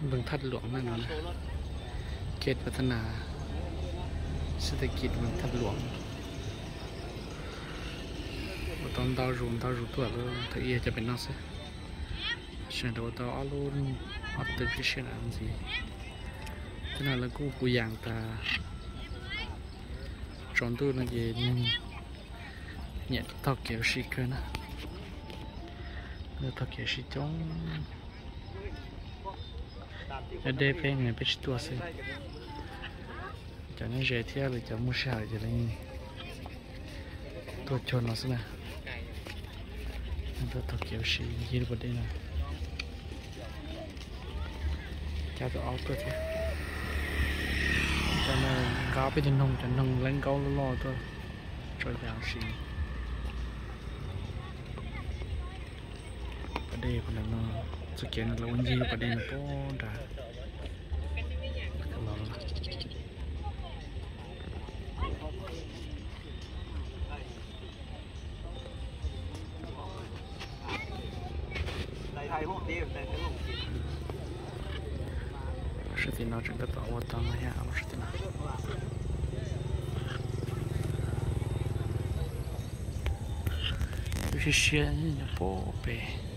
Vân Thạch Luống na no, ket vat thab nas xib teb kis Vân Thạch Luống. Ua tau ntau zus ntau zus tuaj lawm, thaum ub cov pem no xwb. Tam sim no ua tau ob lub, ob tug pib siab ntxiv. Tej no lawv kuj puv yaam tas, tsaus ntuj no ces neeg nyiam taug kev ua si kawg na. Taug kev ua si coob. Deb peb, peb tsis tuaj xwb. Cov nyob ze thiab lawv cov muaj sij hawm ces lawv tuaj cuag no xwb na. Tuaj taug kev ua si ncig lub pas dej no. Cab tau ob tuaj thiab. Cov no nqa peb tug noog, cov noog laib nkaub loj loj tuaj tso yas ua si. Pas dej no, txoj kev no lawv ua ncig pas dej no puag nrad los. Sab tim no tseem tab tom ua tau no thiab, sab tim no. Lub siab siab nyob puag pem.